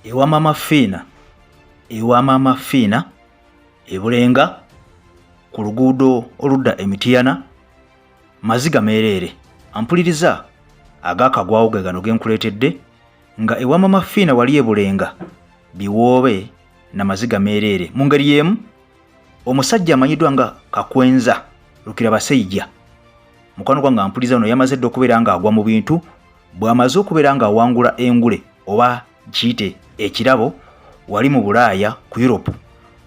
Ewa Mama Fiina, ewa Mama Fiina e Bulenga ku luguudo oludda e Mityana, maziga meereere. Ampuliriza ag'akagwawo ge gano ge nkuleetedde nga ewa Mama Fiina wali e Bulenga biwoobe na maziga meereere. Mu ngeri y'emu omusajja amanyiddwa nga Kakwenza Rukirabasaija, mukwano gwange ampuliza ono, yamaze dda okubeera ng'agwa mu bintu bw'amaze okubeera ng'awangula engule oba kiyite ekirabo wali mu Bulaaya ku Europe.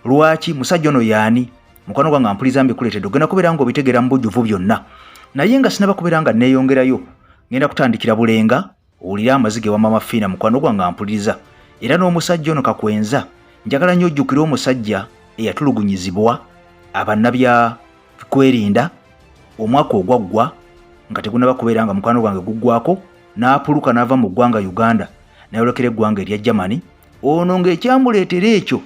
Lwaki musajja ono yaani? Mukwano gwange ampuliza, mbikuleetedde, ogenda kubeera ng'obitegeera mu bujjuvu byonna. Naye nga sinaba kubeera nga neeyongerayo, ngenda kutandikira Bulenga owulire amaziga ewa Mama Fiina. Mukwano gwange ampuliriza, era n'omusajja ono Kakwenza, njagala nnyo ojjukire omusajja eyatulugunyizibwa abannabya kwerinda omwaka ogwaggwa nga tegunaba kubeera nga mukwano gwange guggwako, n'apuluka n'ava mu ggwanga Uganda nayolekera eggwanga erya Germany. Ono ng'ekyamuleetera ekyo,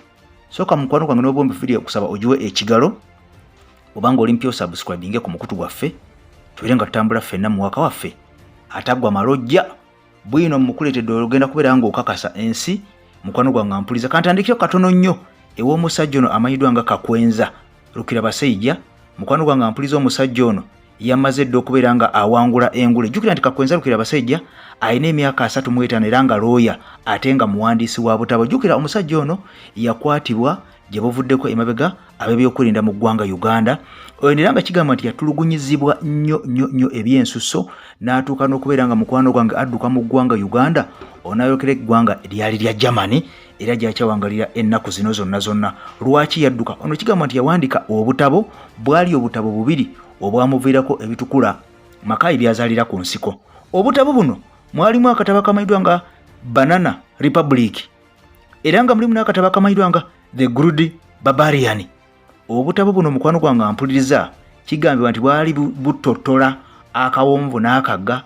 sooka mukwano gwange n'obwombi firi okusaba ogiwe ekigalo obanga oli mpya, osubscribinge ku mukutu gwaffe, tubeere nga tutambula ffenna muwaka waffe ataggwa malojja. Bwino mukuleetedde, ogenda kubeera ng'okakasa ensi. Mukwano gwange ampuliza, kantandikire katono nnyo ew'omusajja ono amanyiddwa nga Kakwenza Rukirabasaija. Mukwano gwange ampuliza, omusajja ono yamaze dda okubeera nga awangula engule. Jjukira nti Kakwenza Rukirabasaija alina emyaka 35 era nga looya ate nga muwandiisi wa butabo. Jjukira omusajja ono yakwatibwa gye buvuddeko emabega ab'ebyokwerinda mu ggwanga Uganda oyo, era nga kigamba nti yatulugunyizibwa nnyo nnyo nnyo ebyensusso n'atuuka n'okubeera nga mukwano gwange adduka mu ggwanga Uganda onaayolekera eggwanga lyali lya Germany, era gyakyawangalira ennaku zino zonna zonna. Lwaki yadduka ono? Kigamba nti yawandiika obutabo, bwali obutabo bubiri obwamuviirako ebitukula Makayi byazaalira ku nsiko. Obutabo buno mwalimu akatabo akamanyiddwa nga Banana Republic, era nga mulimu n'akatabo akamanyiddwa nga The Good Barbarian. Obutabo buno, mukwano gwange ampuliriza, kigambibwa nti bwali butottola akawonvu n'akagga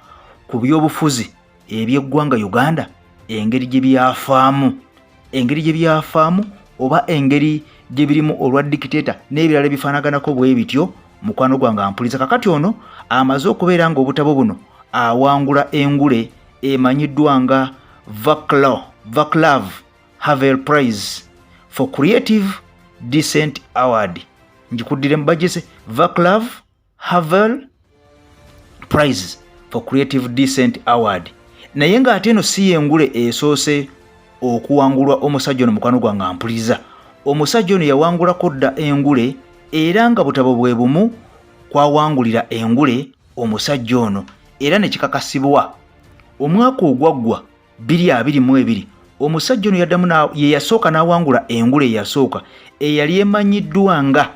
ku byobufuzi ebyeggwanga Uganda, engeri gye byafaamu, engeri gye byafaamu oba engeri gye birimu olwa dictator n'ebirala ebifaanaganako bwe bityo. Mukwano gwange ampuliza, kakati ono amaze okubeera nga obutabo buno awangula engule emanyiddwa nga Vaclav Havel Prize for Creative Dissent Award. Njikuddire mu bagise Vaclav Havel Prize for Creative Dissent Award. Naye ng'ate eno si yengule esoose okuwangulwa omusajja ono. Mukwano gwange ampuliriza, omusajja ono yawangulako dda engule, era nga butabo bwe bumu kwawangulira engule omusajja ono, era ne kikakasibwa omwaka ogwaggwa 2022. Omusajja ono yaddamu ye yasooka n'awangula engule eyasooka eyali emanyiddwa nga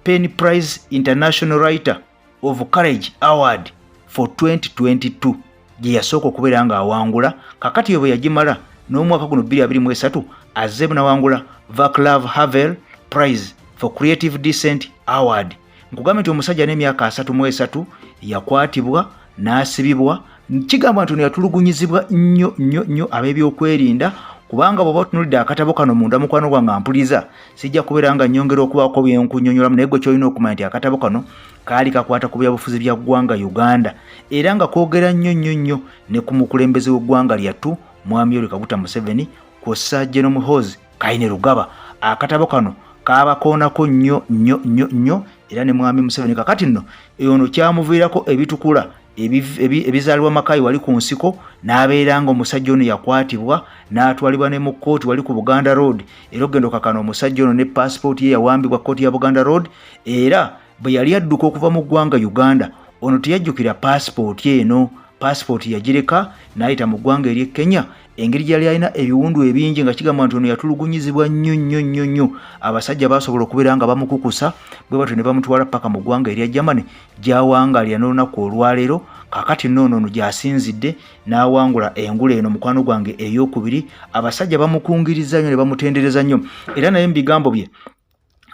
Pen Prize International Writer of Courage Award for 2022, gye yasooka okubeera ng'awangula. Kakati yo bwe yagimala, n'omwaka guno 2023 azzeemu n'awangula Vaclav Havel Prize for Creative Dissent Award. Nkugambye nti omusajja n'emyaka 33 yakwatibwa n'asibibwa. Kigambwa nti ono yatulugunyizibwa nnyo nnyo nnyo ab'ebyokwerinda, kubanga bw'oba otunulidde akatabo kano munda, mukwano gwange ampuliza, sijja kubeera nga nnyongera okubaako byenkunyonyolamu, naye gwe kyolina okumanya nti akatabo kano kaali kakwata ku byabufuzi bya ggwanga Uganda, era nga kwogera nnyo nnyo nnyo ne ku mukulembeze w'eggwanga lyattu, Mwami Yoweri Kaguta Museveni, kw'ossa General Muhoozi Kainerugaba. Akatabo kano kaabakoonako nnyo nnyo nnyo nnyo, era ne Mwami Museveni. Kakati nno ono kyamuviirako ebitukula ebizaalibwa Makayi wali ku nsiko, n'abeera nga omusajja ono yakwatibwa n'atwalibwa ne mu kkooti wali ku Buganda Road. Era okugenda okakana, omusajja ono ne paasipooti ye yawambibwa kkooti ya Buganda Road, era bwe yali adduka okuva mu ggwanga Uganda, ono teyajjukira paasipooti eno. Paasipooti yagireka n'ayita mu ggwanga ery'e Kenya. Engeri gyali alina ebiwundu ebingi, nga kigamba nti ono yatulugunyizibwa nnyo nnyo nnyo nnyo, abasajja basobola okubeera nga bamukukusa bwe batyo ne bamutwala paka mu ggwanga erya Germany gy'awangalira n'olunaku olwaleero. Kakati noono ono gy'asinzidde n'awangula engule eno, mukwano gwange, ey'okubiri. Abasajja bamukungiriza nnyo ne bamutendereza nnyo, era naye mu bigambo bye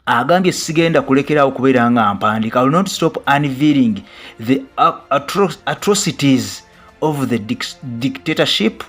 agambye, "Sigenda kulekerawo kubeera nga mpandiika. I will not stop unveiling the atrocities of the dictatorship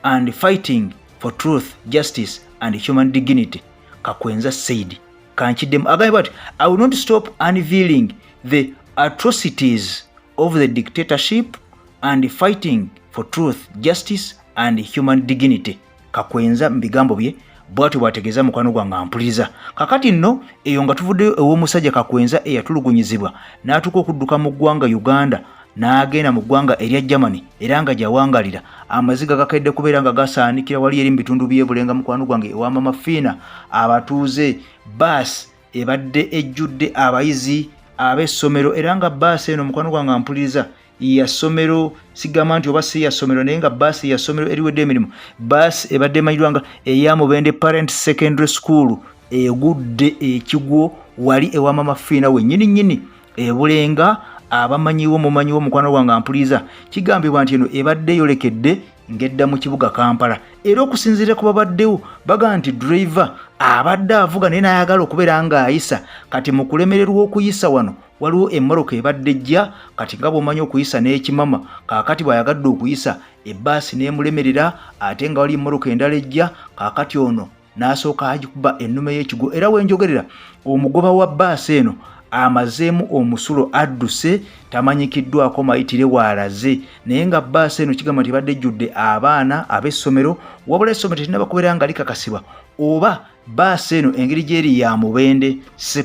and fighting for truth, justice and human dignity," Kakwenza said. Kankiddemu, agambye bwati, "I will not stop unveiling the atrocities of the dictatorship and fighting for truth, justice and human dignity." Kakwenza mu bigambo bye bwatyo bw'ategeeza mukwano gwange ampuliriza. Kakati nno eyo nga tuvuddeyo ew'omusajja Kakwenza eyatulugunyizibwa n'atuuka okudduka mu ggwanga Uganda n'agenda mu ggwanga erya Germany era nga gyawangalira, amaziga gakedde kubeera nga gasaanikira wali eri mu bitundu by'e Bulenga mukwano gwange ewa Mama Fiina. Abatuuze baasi ebadde ejjudde abayizi ab'essomero era nga bbaasi eno mukwano gwange ampuliriza ya ssomero, sigamba nti oba si ya ssomero, naye nga bbaasi ya ssomero eriwedde emirimu. Bbaasi ebadde emanyiddwa nga eya Mubende Parent Secondary School egudde ekigwo wali ewa Mama Fiina wennyini nnyini ebulenga. Abamanyiwo mumanyiwo mukwano gwange ampuliriza, kigambibwa nti eno ebadde eyolekedde ng'edda mu kibuga Kampala, era okusinziira ku babaddewo bagamba nti driver abadde avuga naye n'ayagala okubeera ng'ayisa. Kati mu kulemererwa okuyisa wano waliwo emmoroka ebadde ejja, kati nga bw'omanyi okuyisa n'ekimama, kaakati bw'ayagadde okuyisa ebbaasi n'emulemerera, ate nga wali emmoroka endala ejja, kaakati ono n'asooka agikuba ennume y'ekigwo. Era wenjogerera omugoba wa bbaasi eno amazeemu omusulo, adduse, tamanyikiddwako mayitire waalaze, naye nga bbaasi eno kigamba nti ebadde ejjudde abaana ab'essomero, wabula essomero terinaba kubeera nga likakasibwa oba bbaasi eno engeri gyeri ya Mubende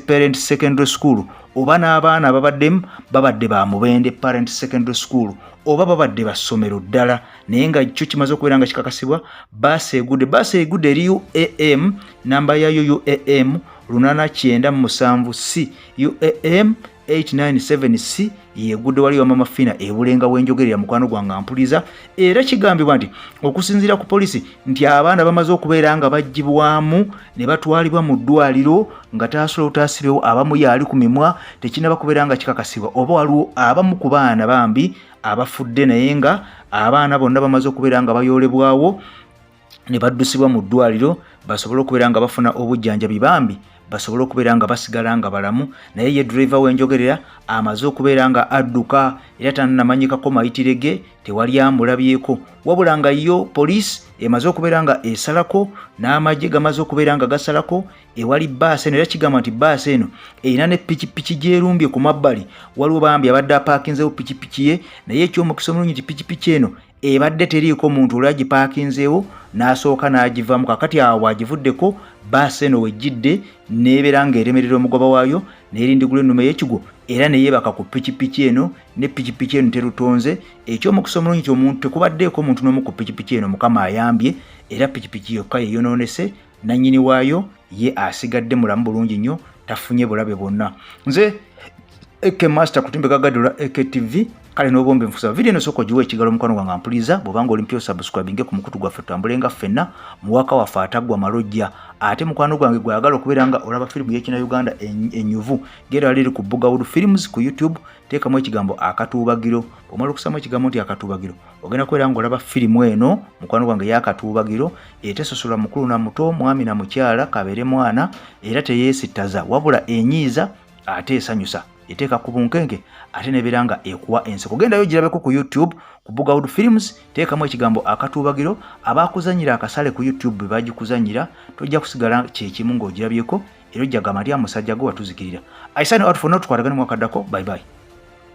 Parent Secondary School oba n'abaana ababaddemu babadde ba Mubende Parent Secondary School oba babadde ba ssomero ddala. Naye nga kyo kimaze okubeera nga kikakasibwa, bbaasi egudde. Bbaasi egudde eri UAM, namba yayo UAM 897 C, UAM 897 C yegudde wali wa Mama Fina ebulenga wenjogerera mukwano gwange ampuliza. Era kigambibwa nti okusinziira ku polisi nti abaana bamaze okubeera nga baggyibwamu ne batwalibwa mu ddwaliro nga taasula otaasibewo, abamu yaali ku mimwa. Tekinaba kubeera nga kikakasibwa oba waliwo abamu ku baana bambi abafudde, naye nga abaana bonna bamaze okubeera nga bayoolebwawo ne baddusibwa mu ddwaliro basobole okubeera nga bafuna obujjanjabi, bambi basobole okubeera nga basigala nga balamu. Naye ye driver w'enjogerera amaze okubeera nga adduka era tannamanyikako mayitire ge, tewali amulabyeko, wabula nga yo poliisi emaze okubeera nga esalako n'amagye gamaze okubeera nga gasalako ewali bbaasi eno. Era kigamba nti bbaasi eno erina ne pikipiki gy'erumbye ku mabbali, waliwo bambi abadde apaakinzewo pikipiki ye, naye eky'omukisa omulungi nti pikipiki eno ebadde teriiko muntu, oli agipaakinzeewo n'asooka n'agivamu. Kakati awo bw'agivuddeko, bbaasi eno wejjidde n'ebeera ng'eremerera omugoba waayo n'erindigula ennume y'ekigwo era ne yeebaka ku pikipiki eno, ne pikipiki eno terutonze. Eky'omukisa omulungi nti omuntu tekubaddeeko omuntu n'omu ku pikipiki eno, Mukama ayambye, era pikipiki yokka yeyonoonese, nannyini waayo ye asigadde mulamu bulungi nnyo, tafunye bulabe bwonna. Nze AK Master kutimbe gagadola AK TV. Kale n'obwombe nfusa video eno, sooka ogiwa ekigalo omukwano gwange ampuliza. Bw'obanga oli mpya, osubscribinge ku mukutu gwaffe, tutambulenga ffenna muwaka waffe ataggwa malojja. Ate mukwano gwange gwayagala okubeera nga olaba firimu y'ekina Uganda enyuvu, gera liri ku Bugawood Films ku YouTube, teekamu ekigambo akatuubagiro. Bw'omala okusamu ekigambo nti akatuubagiro, ogenda kubeera ng'olaba firimu eno mukwano gwange y'akatuubagiro, etesosola mukulu na muto, mwami na mukyala, kabeere mwana, era teyeesittaza, wabula enyiiza ate esanyusa, eteeka ku bunkenke ate nebeera nga ekuwa enseko. Gendayo girabeko ku YouTube ku Bugawood Films, teekamu ekigambo akatuubagiro. Abaakuzanyira akasale ku YouTube bwe bagikuzanyira, tojja kusigala kyekimu ng'ogirabyeko, era ojja gamba nti amusajja gwe watuzikirira. I sign out for now, tukwatagane mwakaddako. Bye bye.